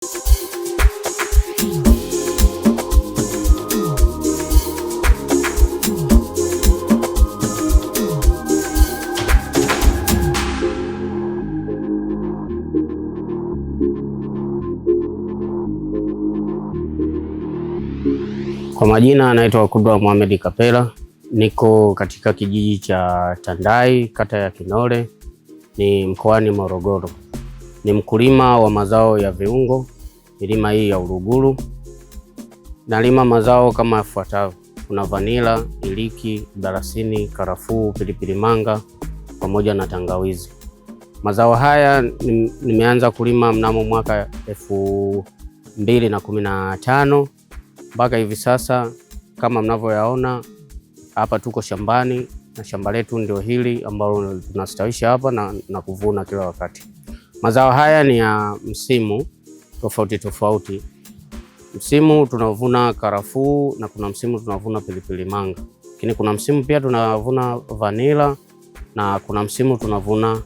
Kwa majina anaitwa Kudra Mohamed Kapela, niko katika kijiji cha Tandai, kata ya Kinole, ni mkoani Morogoro. Ni mkulima wa mazao ya viungo, milima hii ya Uluguru. Nalima mazao kama yafuatavyo: kuna vanila, iliki, dalasini, karafuu, pilipili manga pamoja na tangawizi. Mazao haya nimeanza kulima mnamo mwaka 2015 mpaka hivi sasa kama mnavyoyaona hapa, tuko shambani na shamba letu ndio hili ambalo tunastawisha hapa na kuvuna kila wakati. Mazao haya ni ya msimu tofauti tofauti. Msimu tunavuna karafuu na kuna msimu tunavuna pilipili manga, lakini kuna msimu pia tunavuna vanila na kuna msimu tunavuna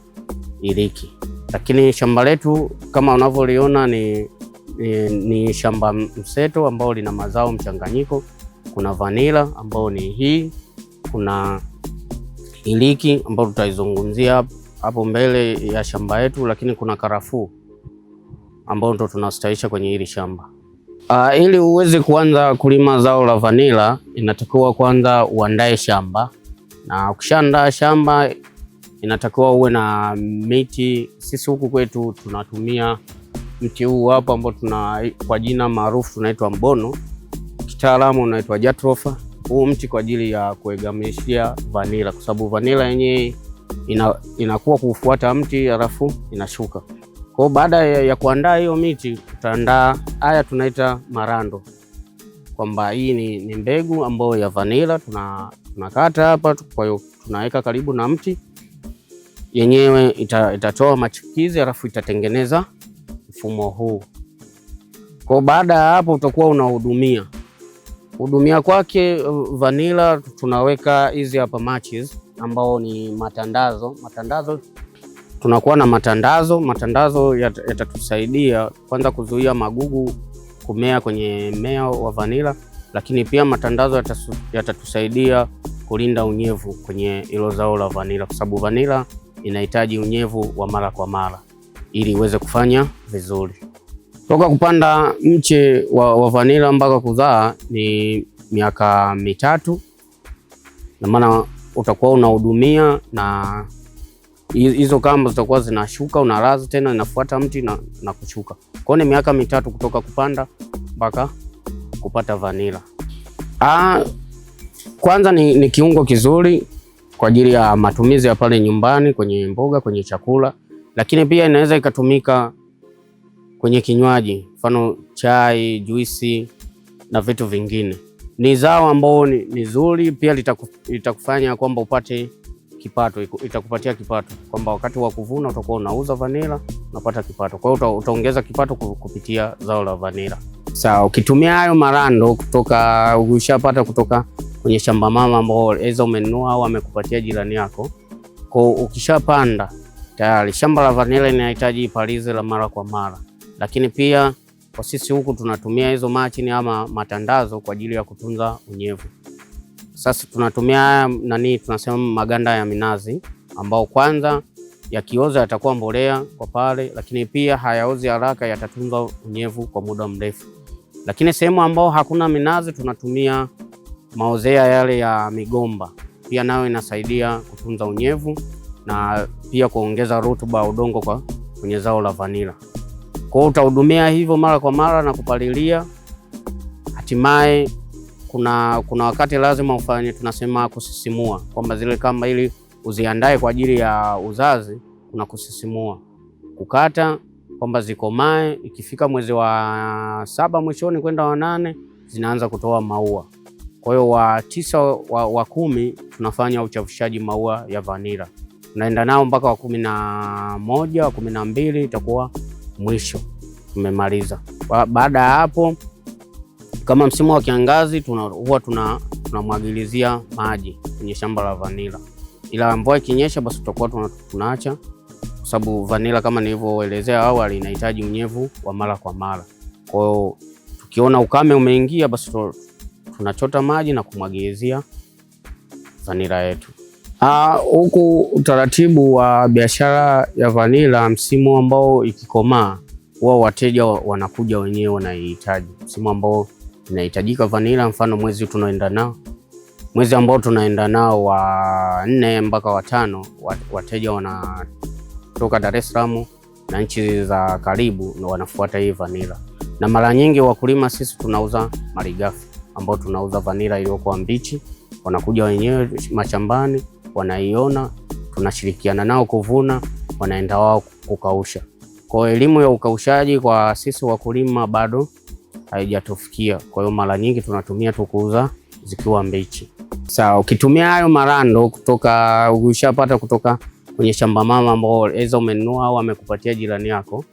iliki. Lakini shamba letu kama unavyoliona ni shamba mseto ambao lina mazao mchanganyiko. Kuna vanila ambao ni hii, kuna iliki ambao tutaizungumzia hapo mbele ya shamba yetu, lakini kuna karafuu ambao ndo tunastawisha kwenye hili shamba. Ili uweze kuanza kulima zao la vanila inatakiwa kwanza uandae shamba, na ukishaandaa shamba inatakiwa uwe na miti. Sisi huku kwetu tunatumia mti huu hapa ambao tuna kwa jina maarufu tunaitwa mbono, kitaalamu unaitwa jatropha. Huu mti kwa ajili ya kuegamishia vanila, kwa sababu vanila yenyewe inakuwa kufuata mti alafu inashuka. Kwa baada ya kuandaa hiyo miti, tutaandaa haya tunaita marando, kwamba hii ni mbegu ambayo ya vanila tunakata hapa, kwa hiyo tunaweka karibu na mti yenyewe itatoa machipukizi alafu itatengeneza mfumo huu. Kwa baada ya hapo utakuwa unahudumia. Hudumia kwake vanila tunaweka hizi hapa matches ambao ni matandazo. Matandazo tunakuwa na matandazo. Matandazo yatatusaidia kwanza kuzuia magugu kumea kwenye mmea wa vanila, lakini pia matandazo yatatusaidia kulinda unyevu kwenye hilo zao la vanila, kwa sababu vanila inahitaji unyevu wa mara kwa mara ili iweze kufanya vizuri. Toka kupanda mche wa vanila mpaka kuzaa ni miaka 3, na maana utakuwa unahudumia na hizo kamba zitakuwa zinashuka, unalaza tena inafuata mti na kushuka. Kwa hiyo ni miaka 3 kutoka kupanda mpaka kupata vanila. Kwanza ni kiungo kizuri kwa ajili ya matumizi ya pale nyumbani, kwenye mboga, kwenye chakula, lakini pia inaweza ikatumika kwenye kinywaji, mfano chai, juisi na vitu vingine. Ni zao ambao ni zuri pia, litakufanya kwamba upate kipato, itakupatia kipato kwamba wakati wa kuvuna utakuwa unauza vanila unapata kipato. Kwa hiyo utaongeza kipato kupitia zao la vanila. Sawa, ukitumia hayo marando kutoka ukishapata kutoka kwenye shamba mama ambao aidha umenunua au amekupatia jirani yako, kwa ukishapanda tayari shamba la vanila linahitaji palizi la mara kwa mara, lakini pia kwa sisi huku tunatumia hizo machini ama matandazo kwa ajili ya kutunza unyevu. Sasa tunatumia haya nani, tunasema maganda ya minazi ambao kwanza yakioza yatakuwa mbolea kwa pale, lakini pia hayaozi haraka, yatatunza unyevu kwa muda mrefu. Lakini sehemu ambao hakuna minazi tunatumia maozea yale ya migomba, pia nayo inasaidia kutunza unyevu na pia kuongeza rutuba ya udongo kwa kwenye zao la vanila. Kwa hiyo utahudumia hivyo mara kwa mara na kupalilia. Hatimaye kuna wakati lazima ufanye, tunasema kusisimua, kwamba zile kamba ili uziandae kwa ajili ya uzazi, kuna kusisimua, kukata kwamba zikomae. Ikifika mwezi wa 7 mwishoni kwenda wa 8 zinaanza kutoa maua. Kwa hiyo wa 9 wa 10 tunafanya uchavushaji maua ya vanila, tunaenda nao mpaka wa 11 wa 12 itakuwa mwisho tumemaliza. Baada ya hapo, kama msimu wa kiangazi huwa tunamwagilizia maji kwenye shamba la vanila, ila mvua ikinyesha basi tutakuwa tunaacha kwa sababu vanila kama nilivyoelezea awali inahitaji unyevu wa mara kwa mara. Kwa hiyo tukiona ukame umeingia, basi tunachota maji na kumwagilizia vanila yetu. Huku utaratibu wa biashara ya vanila, msimu ambao ikikomaa, wao wateja wanakuja wenyewe wanaihitaji. Msimu ambao inahitajika vanila, mfano mwezi tunaenda nao, mwezi ambao tunaenda nao wa 4 mpaka wa 5, wateja wanatoka Dar es Salaam na nchi za karibu na wanafuata hii vanila. Na mara nyingi wakulima sisi tunauza malighafi ambao tunauza vanila iliyokuwa mbichi, wanakuja wenyewe mashambani wanaiona, tunashirikiana nao kuvuna, wanaenda wao kukausha. Kwa hiyo elimu ya ukaushaji kwa sisi wakulima bado haijatufikia. Kwa hiyo mara nyingi tunatumia tu kuuza zikiwa mbichi. Sawa, ukitumia hayo marando kutoka ukishapata kutoka kwenye shamba mama ambao aidha umenunua au amekupatia jirani yako.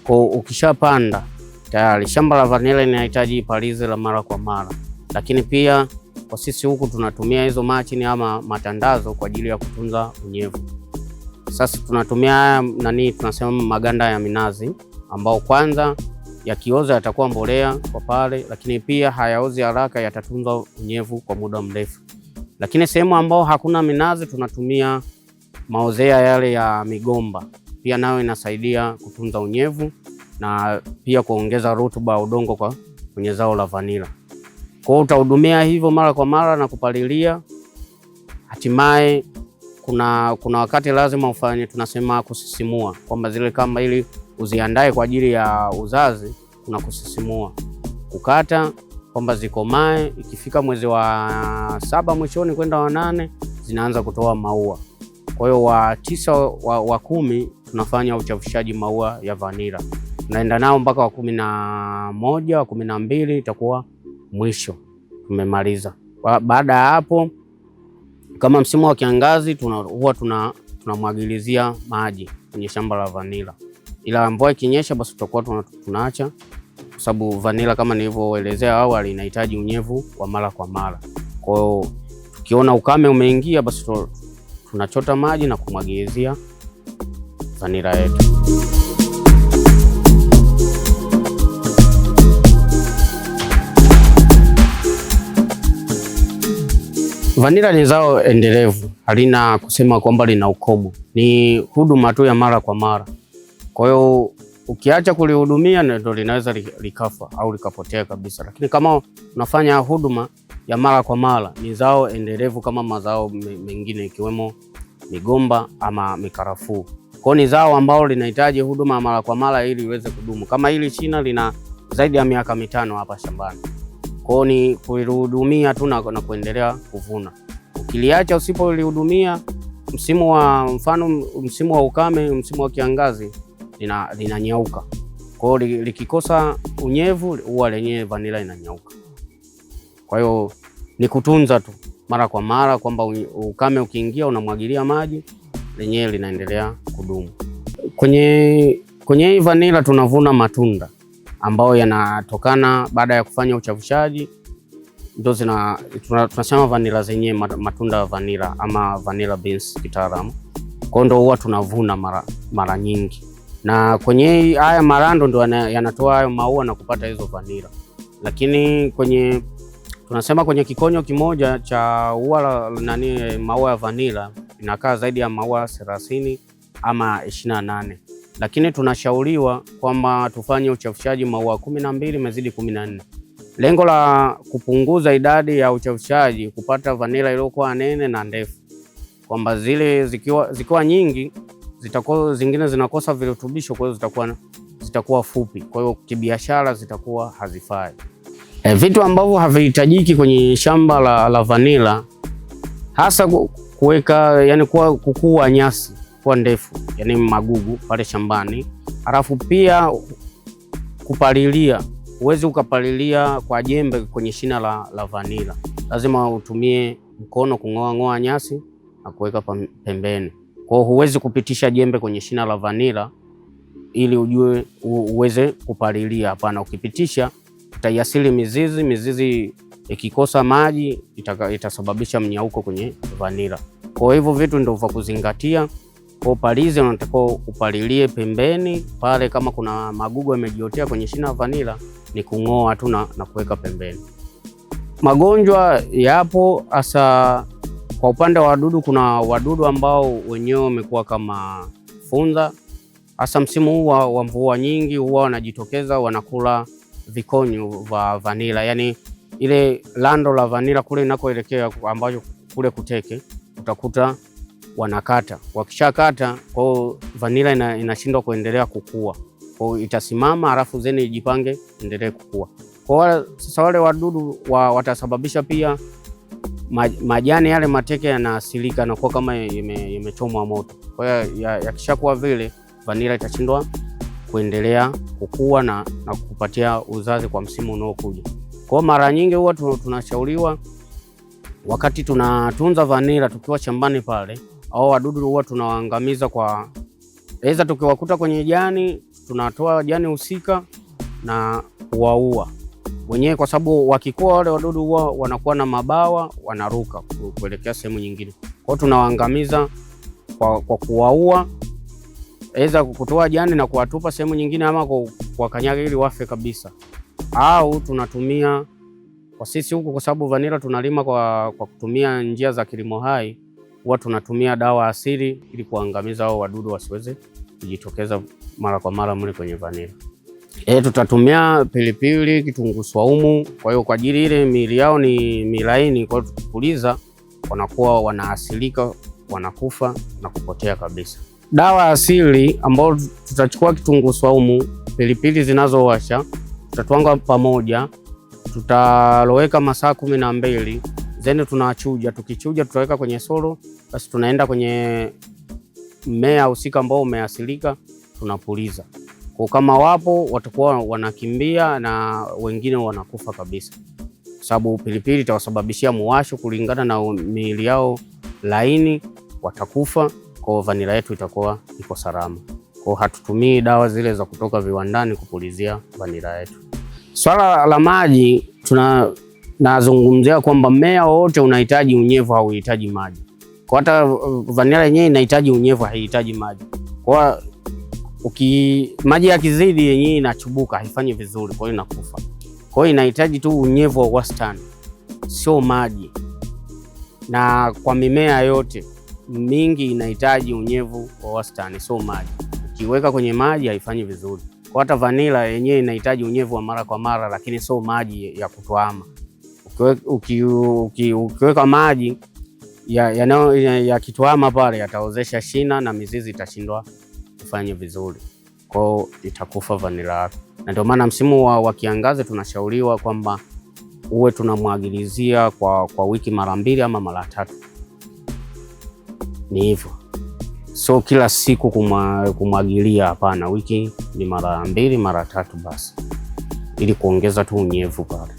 Kwa ukishapanda tayari shamba la vanila linahitaji palizi la mara kwa mara. Lakini pia kwa sisi huku tunatumia hizo machini ama matandazo kwa ajili ya kutunza unyevu. Sasa tunatumia haya nani tunasema maganda ya minazi ambao kwanza yakioza yatakuwa mbolea kwa pale, lakini pia hayaozi haraka, yatatunza unyevu kwa muda mrefu. Lakini sehemu ambao hakuna minazi tunatumia maozea yale ya migomba, pia nayo inasaidia kutunza unyevu na pia kuongeza rutuba udongo kwa kwenye zao la vanila. Kwa hiyo utahudumia hivyo mara kwa mara na kupalilia. Hatimaye kuna wakati lazima ufanye tunasema kusisimua, kwamba zile kamba ili uziandae kwa ajili ya uzazi, kuna kusisimua, kukata kwamba zikomae. Ikifika mwezi wa 7 mwishoni kwenda wa 8 zinaanza kutoa maua. Kwa hiyo wa 9 wa 10 tunafanya uchavushaji maua ya vanila, tunaenda nao mpaka wa 11 wa 12 itakuwa mwisho tumemaliza. Baada ya hapo, kama msimu wa kiangazi huwa tunamwagilizia maji kwenye shamba la vanila, ila mvua ikinyesha basi tutakuwa tunaacha, kwa sababu vanila kama nilivyoelezea awali inahitaji unyevu wa mara kwa mara. Kwa hiyo tukiona ukame umeingia, basi tunachota maji na kumwagilizia vanila yetu. Vanila ni zao endelevu, halina kusema kwamba lina ukomo, ni huduma tu ya mara kwa mara. Kwa hiyo ukiacha kulihudumia ndio linaweza likafa au likapotea kabisa, lakini kama unafanya huduma ya mara kwa mara, ni zao endelevu kama mazao mengine ikiwemo migomba ama mikarafuu. Kwa hiyo ni zao ambalo linahitaji huduma mara kwa mara ili iweze kudumu. Kama hili shina lina zaidi ya miaka 5 hapa shambani. Kwa hiyo ni kulihudumia tu na kuendelea kuvuna. Ukiliacha usipolihudumia, msimu wa mfano msimu wa ukame, msimu wa kiangazi linanyauka. Kwa hiyo likikosa unyevu huwa lenyewe vanila inanyauka. Kwa hiyo ni kutunza tu mara kwa mara, kwamba ukame ukiingia unamwagilia maji, lenyewe linaendelea kudumu. Kwenye hii vanila tunavuna matunda ambayo yanatokana baada ya kufanya uchavushaji, ndio tunasema vanila zenyewe, matunda ya vanila ama vanilla beans kitaalamu. Kwa hiyo ndio huwa tunavuna mara nyingi, na kwenye haya marando ndio yanatoa hayo maua na kupata hizo vanila. Lakini tunasema kwenye kikonyo kimoja cha ua la nani maua ya vanila inakaa zaidi ya maua 30 ama 28. Lakini tunashauriwa kwamba tufanye uchafushaji maua 12 mezidi 14. Lengo la kupunguza idadi ya uchafushaji, kupata vanila iliyokuwa nene na ndefu, kwamba zile zikiwa nyingi zitakuwa zingine zinakosa virutubisho, kwa hiyo zitakuwa fupi, kwa hiyo kibiashara zitakuwa hazifai. Vitu ambavyo havihitajiki kwenye shamba la vanila, hasa kuweka yani kukua nyasi kuwa ndefu, yani magugu pale shambani. Alafu pia kupalilia, huwezi ukapalilia kwa jembe kwenye shina la vanila, lazima utumie mkono kung'oa ng'oa nyasi na kuweka pembeni. Kwa hiyo huwezi kupitisha jembe kwenye shina la vanila ili ujue uweze kupalilia, hapana. Ukipitisha utaiasili mizizi, mizizi ikikosa maji itasababisha mnyauko kwenye vanila. Kwa hivyo vitu ndio vya kuzingatia. Kwa palizi unatakiwa upalilie pembeni pale, kama kuna magugu yamejiotea kwenye shina vanila ni kung'oa tu na kuweka pembeni. Magonjwa yapo hasa kwa upande wa wadudu. Kuna wadudu ambao wenyewe wamekuwa kama funza, hasa msimu huu wa mvua nyingi huwa wanajitokeza wanakula vikonyo vya vanila, yani ile lando la vanila kule inakoelekea ambayo kule kuteke utakuta wanakata. Wakishakata, kwa hiyo vanila inashindwa kuendelea kukua, kwa hiyo itasimama, halafu zeni ijipange endelee kukua. Kwa sasa wale wadudu watasababisha pia majani yale mateke yanaasilika na kuwa kama yamechomwa moto. Kwa hiyo yakishakuwa vile, vanila itashindwa kuendelea kukua na kupatia uzazi kwa msimu unaokuja. Kwa mara nyingi huwa tunashauriwa wakati tunatunza vanila tukiwa shambani pale, au wadudu huwa tunawaangamiza kwa aidha, tukiwakuta kwenye jani tunatoa jani husika na kuwaua wenyewe, kwa sababu wakikua wale wadudu huwa wanakuwa na mabawa, wanaruka kuelekea sehemu nyingine. Kwa hiyo tunawaangamiza kwa kuwaua, aidha kutoa jani na kuwatupa sehemu nyingine, ama kuwakanyaga ili wafe kabisa, au tunatumia kwa sisi huku, kwa sababu vanila tunalima kwa kutumia njia za kilimo hai, huwa tunatumia dawa asili ili kuangamiza hao wadudu wasiweze kujitokeza mara kwa mara mle kwenye vanila. Tutatumia pilipili, kitunguu swaumu. Kwa hiyo kwa ajili ile miili yao ni milaini, kwa hiyo tukipuliza wanakuwa wanaasilika, wanakufa na kupotea kabisa. Dawa asili ambayo tutachukua kitunguu swaumu, pilipili zinazowasha, tutatwanga pamoja, tutaloweka masaa 12, then tunachuja. Tukichuja tutaweka kwenye solo, basi tunaenda kwenye mmea husika ambao umeasilika, tunapuliza. Kwa kama wapo watakuwa wanakimbia na wengine wanakufa kabisa, sababu pilipili itawasababishia muwasho kulingana na miili yao laini, watakufa. Kwa vanila yetu itakuwa iko salama. Kwa hatutumii dawa zile za kutoka viwandani kupulizia vanila yetu. Swala la maji nazungumzia kwamba mmea wote unahitaji unyevu, hauhitaji maji. Kwa hata vanila yenyewe inahitaji unyevu, haihitaji maji. Kwa maji yakizidi yenyewe inachubuka, haifanyi vizuri, kwa hiyo inakufa. Kwa hiyo inahitaji tu unyevu wa wastani, sio maji. Na kwa mimea yote mingi inahitaji unyevu wa wastani, sio maji. Ukiweka kwenye maji haifanyi vizuri. Kwa hata vanila yenyewe inahitaji unyevu wa mara kwa mara, lakini sio maji ya kutuama. Ukiweka maji ya kituama pale yataozesha shina na mizizi itashindwa kufanya vizuri, kwa hiyo itakufa vanila yako. Na ndio maana msimu wa kiangazi tunashauriwa kwamba uwe tunamwagilizia kwa wiki mara 2 ama mara 3. Ni hivyo, so kila siku kumwagilia, hapana. Wiki ni mara 2 mara 3 basi, ili kuongeza tu unyevu pale,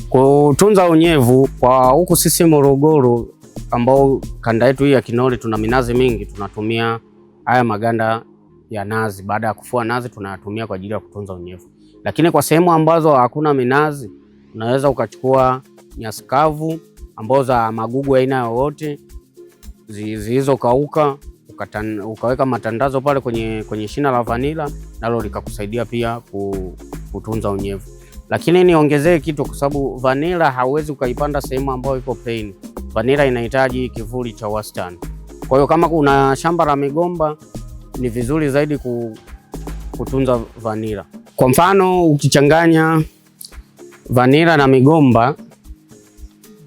kutunza unyevu. Kwa huku sisi Morogoro, ambao kanda yetu hii ya Kinole tuna minazi mingi, tunatumia haya maganda ya nazi. Baada ya kufua nazi tunayatumia kwa ajili ya kutunza unyevu. Lakini kwa sehemu ambazo hakuna minazi, unaweza ukachukua nyasi kavu ambazo za magugu aina yoyote zilizokauka, ukaweka matandazo pale kwenye shina la vanila, nalo likakusaidia pia kutunza unyevu. Lakini niongezee kitu, kwa sababu vanila hauwezi ukaipanda sehemu ambayo iko plain. Vanila inahitaji kivuli cha wastani. Kwa hiyo kama kuna shamba la migomba ni vizuri zaidi kutunza vanila. Kwa mfano ukichanganya vanila na migomba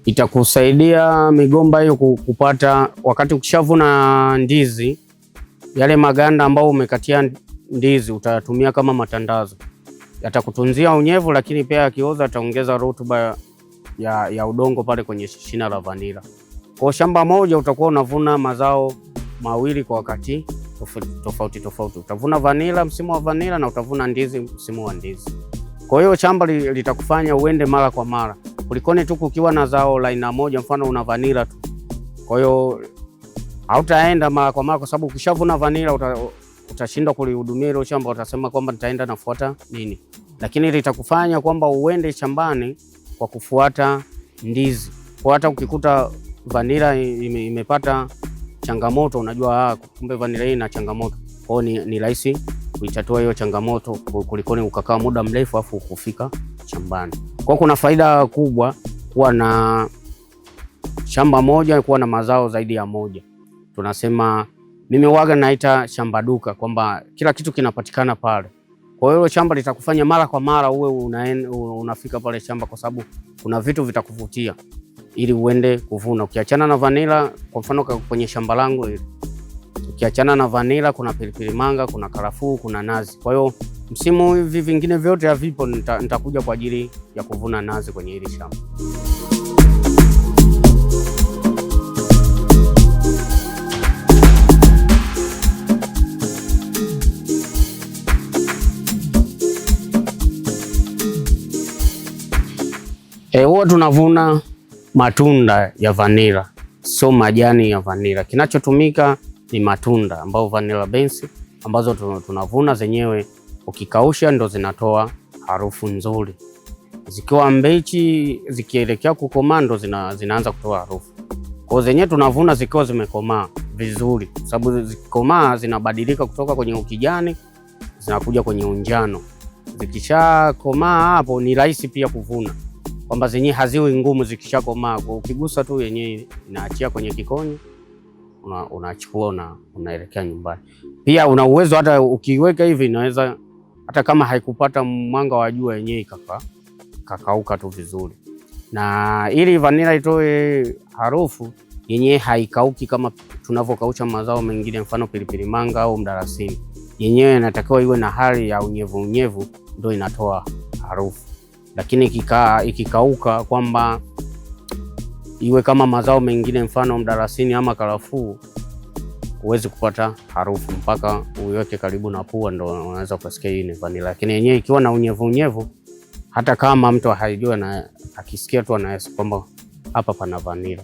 itakusaidia migomba hiyo kupata, wakati ukishavuna ndizi, yale maganda ambayo umekatia ndizi utayatumia kama matandazo, yatakutunzia unyevu, lakini pia yakioza ataongeza rutuba ya udongo pale kwenye shina la vanila. Kwa shamba moja utakuwa unavuna mazao mawili kwa wakati tofauti tofauti. Utavuna vanila msimu wa vanila na utavuna ndizi msimu wa ndizi. Kwa hiyo shamba litakufanya uende mara kwa mara kulikoni tu kukiwa na zao la aina moja, mfano una vanila tu. Kwa hiyo hautaenda mara kwa mara, kwa sababu ukishavuna vanila utashindwa kulihudumia hilo shamba, utasema kwamba nitaenda nafuata nini, lakini litakufanya kwamba uende shambani kwa kufuata ndizi. Kwa hata ukikuta vanila imepata changamoto unajua, kumbe vanila hii ina changamoto. Kwa hiyo ni rahisi kuitatua hiyo changamoto kulikoni ukakaa muda mrefu afu kufika shambani. Kwa kuna faida kubwa kuwa na shamba moja, kuwa na mazao zaidi ya moja. Tunasema, mimi waga naita shamba duka, kwamba kila kitu kinapatikana pale. Kwa hiyo shamba litakufanya mara kwa mara uwe unafika pale shamba, kwa sababu kuna vitu vitakuvutia ili uende kuvuna. Ukiachana na vanila, kwa mfano kwenye shamba langu hili, ukiachana na vanila kuna pilipili manga, kuna karafuu, kuna nazi. Kwa hiyo msimu hivi vingine vyote havipo, nitakuja kwa ajili ya kuvuna nazi kwenye hili shamba. Huwa tunavuna matunda ya vanila, sio majani ya vanila. Kinachotumika ni matunda ambayo vanilla beans ambazo tunavuna zenyewe, ukikausha ndo zinatoa harufu nzuri. Zikiwa mbichi zikielekea kukomaa ndo zinaanza kutoa harufu. Kwa zenyewe tunavuna zikiwa zimekomaa vizuri, sababu zikikomaa zinabadilika kutoka kwenye ukijani zinakuja kwenye unjano. Zikishakomaa hapo ni rahisi pia kuvuna, kwamba zenyewe haziwi ngumu zikishakomaa. Kwa ukigusa tu yenyewe inaachia kwenye kikonyo, unachukua unaelekea nyumbani. Pia una uwezo hata ukiweka hivi inaweza hata kama haikupata mwanga wa jua yenyewe ikakauka tu vizuri. Na ili vanila itoe harufu yenyewe haikauki kama tunavyokausha mazao mengine, mfano pilipili manga au mdalasini. Yenyewe inatakiwa iwe na hali ya unyevu unyevu ndio inatoa harufu. Lakini ikikauka kwamba iwe kama mazao mengine mfano mdalasini ama karafuu, huwezi kupata harufu mpaka uiweke karibu na pua ndo unaweza kusikia hii ni vanila. Lakini yenyewe ikiwa na unyevu unyevu, hata kama mtu haijui na akisikia tu anaweza kwamba hapa pana vanila.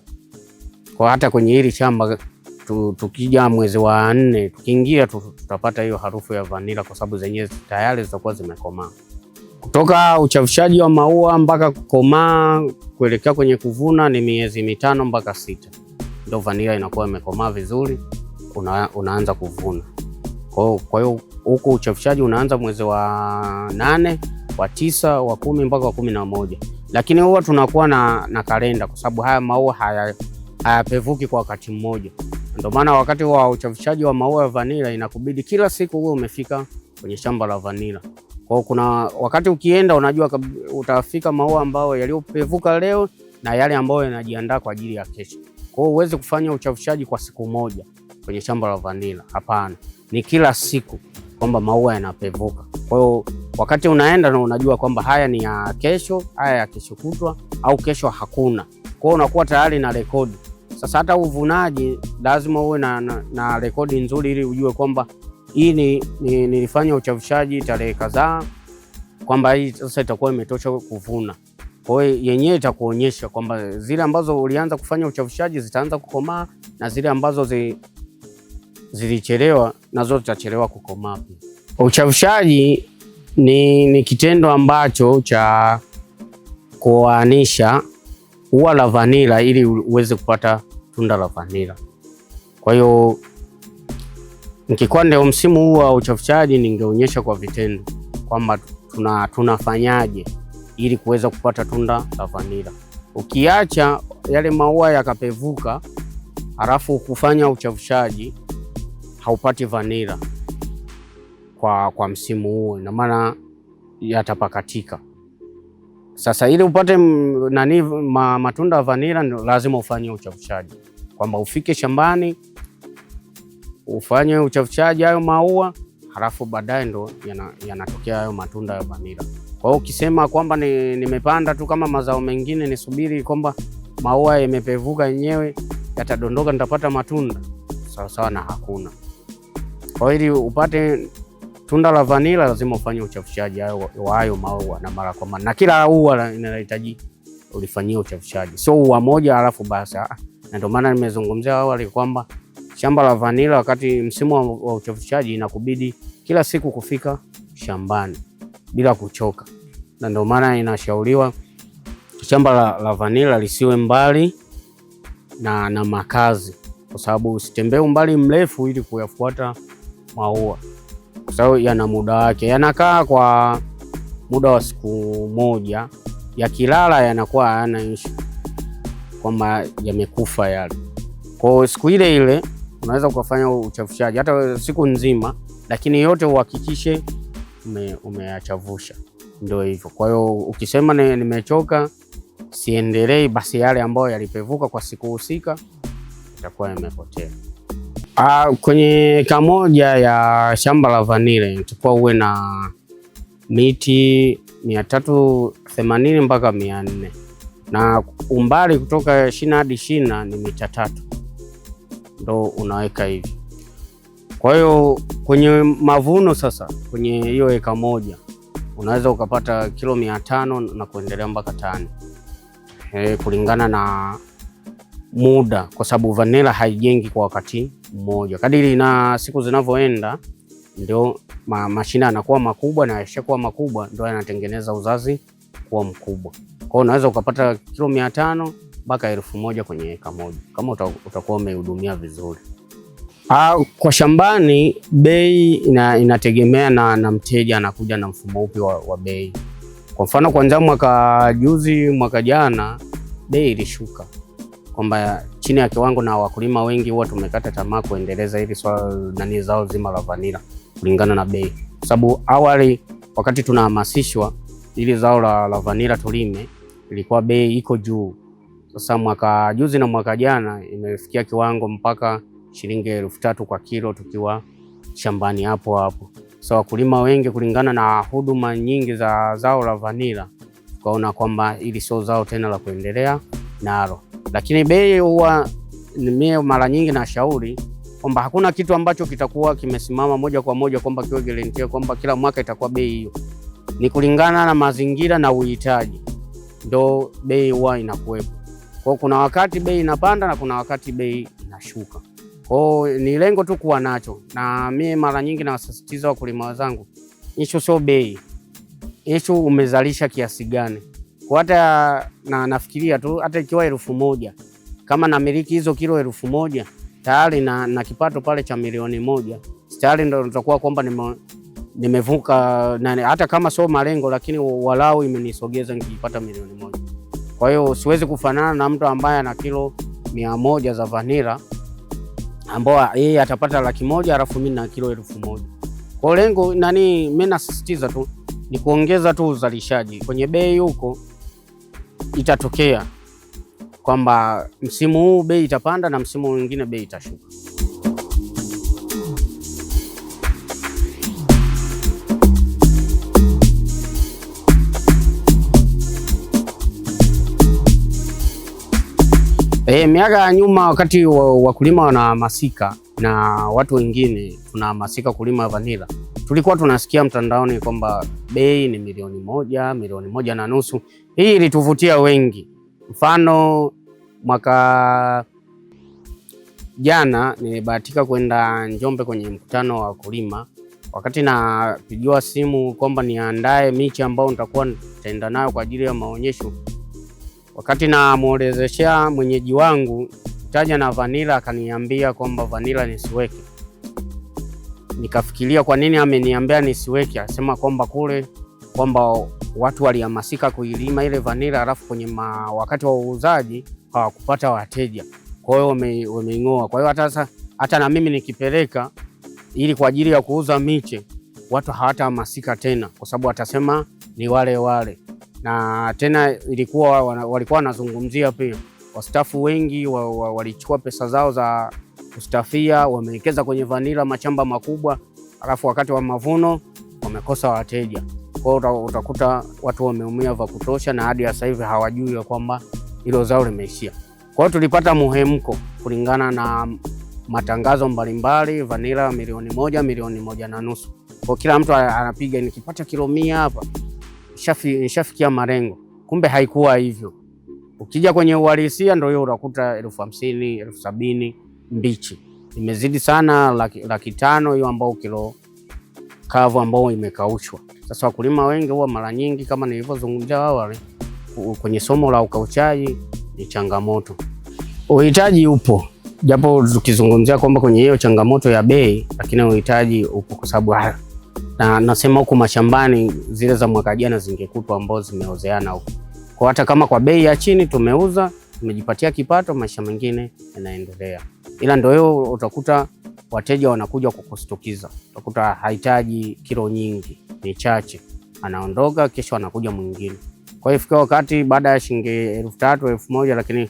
Kwa hata kwenye hili shamba tukija mwezi wa 4 tukiingia tutapata hiyo harufu ya vanila, kwa sababu zenyewe tayari zitakuwa zimekomaa. Kutoka uchavushaji wa maua mpaka kukomaa kuelekea kwenye kuvuna ni miezi 5 mpaka 6 ndio vanila inakuwa imekomaa vizuri, unaanza kuvuna. Kwa hiyo huko uchavushaji unaanza mwezi wa 8, wa 9, wa 10 mpaka wa 11. Lakini huwa tunakuwa na kalenda, kwa sababu haya maua hayapevuki kwa wakati mmoja. Ndio maana wakati wa uchavushaji wa maua ya vanila inakubidi kila siku uwe umefika kwenye shamba la vanila. Kwa hiyo kuna wakati ukienda unajua utafika maua ambayo yaliyopevuka leo na yale ambayo yanajiandaa kwa ajili ya kesho. Kwa hiyo huwezi kufanya uchavushaji kwa siku moja kwenye shamba la vanila, hapana. Ni kila siku kwamba maua yanapevuka. Kwa hiyo wakati unaenda na unajua kwamba haya ni ya kesho, haya ya kesho kutwa au kesho hakuna. Kwa hiyo unakuwa tayari na rekodi. Sasa hata uvunaji lazima uwe na rekodi nzuri ili ujue kwamba hii nilifanya uchavushaji tarehe kadhaa, kwamba hii sasa itakuwa imetosha kuvuna. Kwa hiyo yenyewe itakuonyesha kwamba zile ambazo ulianza kufanya uchavushaji zitaanza kukomaa na zile ambazo zilichelewa nazo zitachelewa kukomaa pia. Uchavushaji ni kitendo ambacho cha kuanisha ua la vanila ili uweze kupata tunda la vanila. Kwa hiyo nikikuwa ndio msimu huu wa uchavushaji ningeonyesha kwa vitendo kwamba tunafanyaje ili kuweza kupata tunda la vanila. Ukiacha yale maua yakapevuka halafu kufanya uchavushaji haupati vanila kwa msimu huo, ina maana yatapakatika. Sasa ili upate matunda ya vanila lazima ufanye uchavushaji, kwamba ufike shambani ufanye uchavushaji hayo maua, halafu baadaye ndo yanatokea hayo matunda ya vanila. Kwa hiyo ukisema kwamba nimepanda tu kama mazao mengine nisubiri kwamba maua yamepevuka yenyewe yatadondoka nitapata matunda, sawa sawa na hakuna. Kwa hiyo ili upate tunda la vanila lazima ufanye uchavushaji wa hayo maua na mara kwa mara, na kila ua linahitaji ulifanyie uchavushaji, sio ua moja halafu basi. Na ndio maana nimezungumzia awali kwamba shamba la vanila wakati msimu wa uchavushaji inakubidi kila siku kufika shambani bila kuchoka, na ndio maana inashauriwa shamba la vanila lisiwe mbali na makazi, kwa sababu usitembee umbali mrefu ili kuyafuata maua, kwa sababu yana muda wake, yanakaa kwa muda wa siku moja, yakilala yanakuwa hayana issue kwamba yamekufa yale. Kwa siku ile ile unaweza ukafanya uchavushaji hata siku nzima, lakini yote uhakikishe umeyachavusha. Ndio hivyo. Kwa hiyo ukisema nimechoka siendelei, basi yale ambayo yalipevuka kwa siku husika itakuwa yamepotea. Kwenye eka moja ya shamba la vanile itakuwa uwe na miti 380 mpaka 400 na umbali kutoka shina hadi shina ni mita 3, ndo unaweka hivi. Kwa hiyo kwenye mavuno sasa, kwenye hiyo eka moja unaweza ukapata kilo 500 na kuendelea mpaka tani, kulingana na muda, kwa sababu vanilla haijengi kwa wakati mmoja. Kadiri na siku zinavyoenda ndio mashina yanakuwa makubwa, na yashakuwa makubwa ndio yanatengeneza uzazi kuwa mkubwa. Kwa hiyo unaweza ukapata kilo 500 mpaka 1000 kwenye eka moja kama utakuwa umehudumia vizuri. Kwa shambani bei inategemea na mteja anakuja na mfumo upi wa bei. Kwa mfano kuanzia mwaka juzi, mwaka jana bei ilishuka kwamba chini ya kiwango, na wakulima wengi huwa tumekata tamaa kuendeleza hili swala nani zao zima la vanila kulingana na bei, kwa sababu awali wakati tunahamasishwa ili zao la vanila tulime ilikuwa bei iko juu. Sasa mwaka juzi na mwaka jana imefikia kiwango mpaka shilingi 3000 kwa kilo tukiwa shambani hapo hapo. So wakulima wengi kulingana na huduma nyingi za zao la vanila tukaona kwamba ili sio zao tena la kuendelea nalo. Lakini bei huwa mimi mara nyingi nashauri kwamba hakuna kitu ambacho kitakuwa kimesimama moja kwa moja kwamba kiwe guarantee kwamba kila mwaka itakuwa bei hiyo. Ni kulingana na mazingira na uhitaji ndo bei huwa inakuwepo. Kwa kuna wakati bei inapanda na kuna wakati bei inashuka. Kwa ni lengo tu kuwa nacho, na mimi mara nyingi nawasisitiza wakulima wenzangu, issue sio bei, issue umezalisha kiasi gani. Kwa hata na nafikiria tu hata ikiwa 1000 kama namiliki hizo kilo 1000 tayari na kipato pale cha 1,000,000 tayari ndo nitakuwa kwamba nimevuka na, hata kama sio malengo lakini walau imenisogeza nikipata 1,000,000. Kwa hiyo siwezi kufanana na mtu ambaye ana kilo 100 za vanila ambao yeye atapata 100,000 alafu mimi na kilo 1000. Kwa lengo nani, mimi nasisitiza tu ni kuongeza tu uzalishaji. Kwenye bei huko itatokea kwamba msimu huu bei itapanda na msimu mwingine bei itashuka. Miaka ya nyuma wakati wakulima wanahamasika na watu wengine tunahamasika kulima vanila, tulikuwa tunasikia mtandaoni kwamba bei ni 1,000,000, 1.5 milioni. Hii ilituvutia wengi. Mfano mwaka jana nilibahatika kwenda Njombe kwenye mkutano wa wakulima. Wakati napigiwa simu kwamba niandae miche ambayo nitakuwa nitaenda nayo kwa ajili ya maonyesho, wakati namuelezeshea mwenyeji wangu taja na vanila, akaniambia kwamba vanila nisiweke. Nikafikiria kwa nini ameniambia nisiweke, asema kwamba kule kwamba watu walihamasika kuilima ile vanila, alafu kwenye wakati wa uuzaji hawakupata wateja, kwa hiyo wameing'oa. Kwa hiyo hata hata na mimi nikipeleka ili kwa ajili ya kuuza miche, watu hawatahamasika tena, kwa sababu watasema ni wale wale. Na tena ilikuwa walikuwa wanazungumzia pia wastafu wengi walichukua pesa zao za kustafia wamewekeza kwenye vanila mashamba makubwa, alafu wakati wa mavuno wamekosa wateja. Kwa hiyo utakuta watu wameumia vya kutosha, na hadi sasa hivi hawajui kwamba hilo zao limeishia. Kwa hiyo tulipata muhemko kulingana na matangazo mbalimbali, vanila 1,000,000, 1.5 milioni. Kwa kila mtu anapiga nikipata kilo 100 hapa nishafikia malengo. Kumbe haikuwa hivyo. Ukija kwenye uhalisia ndio hiyo utakuta 50,000, 70,000 mbichi. Imezidi sana 500,000 hiyo ambao kilo kavu ambao imekaushwa. Sasa wakulima wengi huwa mara nyingi kama nilivyozungumzia awali kwenye somo la ukaushaji ni changamoto. Uhitaji upo Japo tukizungumzia kwamba kwenye hiyo changamoto ya bei, lakini uhitaji upo kwa sababu na nasema huku mashambani zile za mwaka jana zingekutwa ambao zimeozeana huku. Kwa hata kama kwa bei ya chini tumeuza, tumejipatia kipato, maisha mengine yanaendelea. Ila ndio hiyo utakuta wateja wanakuja kwa kustukiza. Utakuta hahitaji kilo nyingi, ni chache. Anaondoka, kesho anakuja mwingine. Kwa hiyo ifika wakati baada ya shilingi 3,000, 1,000, lakini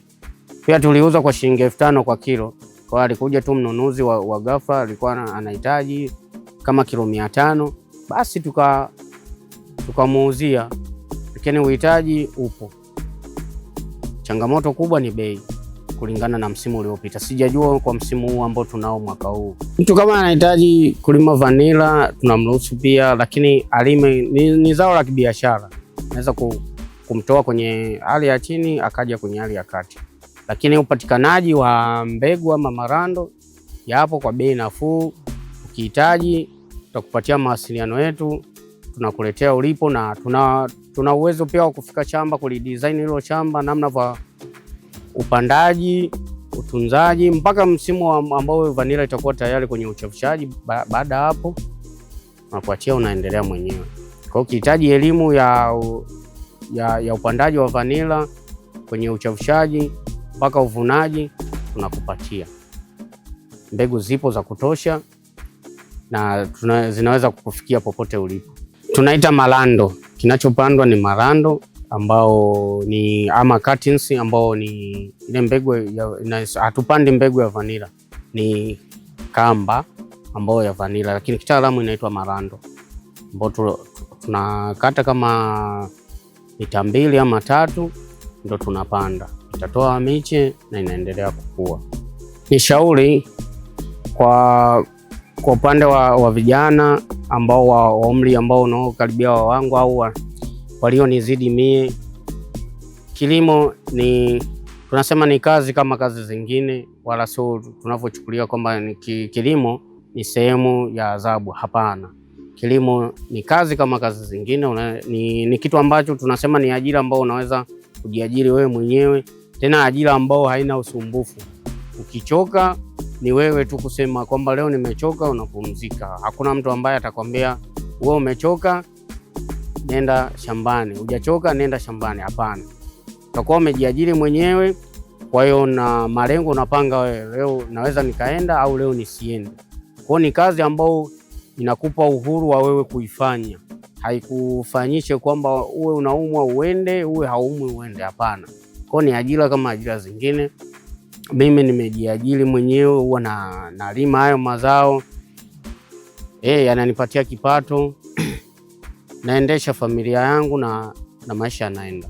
pia tuliuza kwa shilingi 5,000 kwa kilo. Kwa hiyo alikuja tu mnunuzi wa ghafla, alikuwa anahitaji kama kilo 500, basi tukamuuzia. Lakini uhitaji upo. Changamoto kubwa ni bei kulingana na msimu uliopita. Sijajua kwa msimu huu ambao tunao mwaka huu. Mtu kama anahitaji kulima vanila tunamruhusu pia, lakini alime ni zao la kibiashara. Naweza kumtoa kwenye hali ya chini akaja kwenye hali ya kati. Lakini upatikanaji wa mbegu ama marando yapo kwa bei nafuu. Ukihitaji tutakupatia mawasiliano yetu, tunakuletea ulipo, na tuna uwezo pia wa kufika shamba kulidesign hilo shamba namna vya upandaji, utunzaji mpaka msimu ambao vanila itakuwa tayari kwenye uchavushaji. Baada hapo tunakuachia unaendelea mwenyewe. Kwa hiyo ukihitaji elimu ya upandaji wa vanila kwenye uchavushaji mpaka uvunaji tunakupatia. Mbegu zipo za kutosha na zinaweza kukufikia popote ulipo. Tunaita marando. Kinachopandwa ni marando ambao ni ama cuttings ambao ni ile mbegu hatupandi mbegu ya vanila, ni kamba ambao ya vanila, lakini kitaalamu inaitwa marando, ambao tunakata kama mita 2 ama 3 ndo tunapanda. Itatoa miche na inaendelea kukua. Ni shauri kwa upande wa vijana ambao wa umri ambao unaokaribia wa wangu au walionizidi mie. Kilimo ni tunasema ni kazi kama kazi zingine, wala sio tunavyochukulia kwamba ni kilimo ni sehemu ya adhabu. Hapana, kilimo ni kazi kama kazi zingine. Ni kitu ambacho tunasema ni ajira ambao unaweza kujiajiri wewe mwenyewe, tena ajira ambao haina usumbufu. Ukichoka ni wewe tu kusema kwamba leo nimechoka, unapumzika. Hakuna mtu ambaye atakwambia wewe umechoka nenda shambani, hujachoka nenda shambani. Hapana, utakuwa umejiajiri mwenyewe. Kwa hiyo na malengo unapanga wewe, leo naweza nikaenda au leo nisiende. Kwa hiyo ni kazi ambayo inakupa uhuru wa wewe kuifanya, haikufanyishe kwamba uwe unaumwa uende, uwe haumwi uende. Hapana. Kwa hiyo ni ajira kama ajira zingine. Mimi nimejiajiri mwenyewe, huwa nalima hayo mazao, yananipatia kipato, naendesha familia yangu na maisha yanaenda.